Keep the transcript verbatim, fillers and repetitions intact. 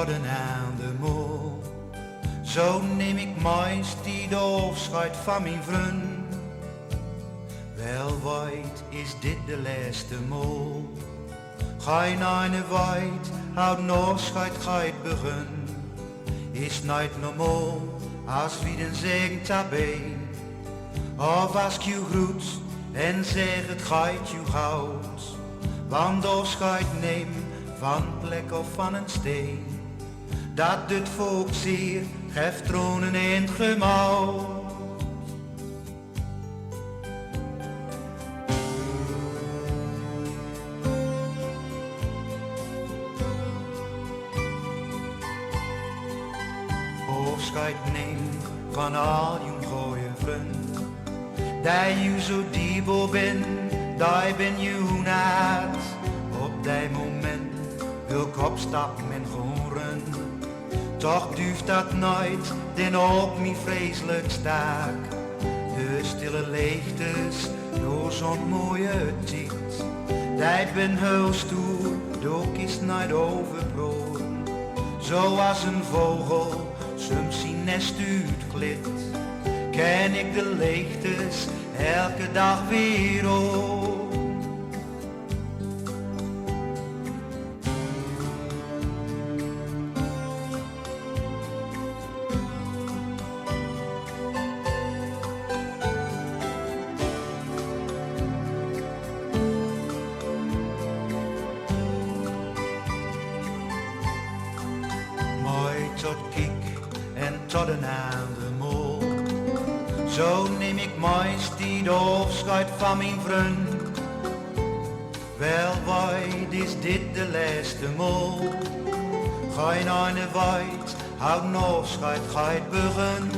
Todden aan de mol. Zo neem ik meist die de ofscheid van mien vrun. Wel weit is dit de leste mol. Gein eine weit, haud noch scheit geit begun. Is neet normaal as wie den zegen tabee. Of as ik ju groet en zeg het geit ju goud. Want of scheit neem van plek of van een steen. Dat dut volk zeer, geft tronen in het gemouw. Ofscheid neem van al jun gooie vrun. Dij ju zo diebel bin, dij bin ju naad. Op dij moment wil ik opstap men gewoon run. Toch duft dat neet, den op mie vreselijk staak. De stille leegtes, door zo'n mooie tiet. Dij bin heel stoer, dook is neet overproen. Zo as een vogel, soms zien nest uitglit. Ken ik de leegtes, elke dag weer op. Mooi tot kiek en tot een aan de mol. Zo neem ik meist die de ofscheid van mien vrun. Wel weit is dit de leste mol. Gein eine weit, haud nog scheit geit begun.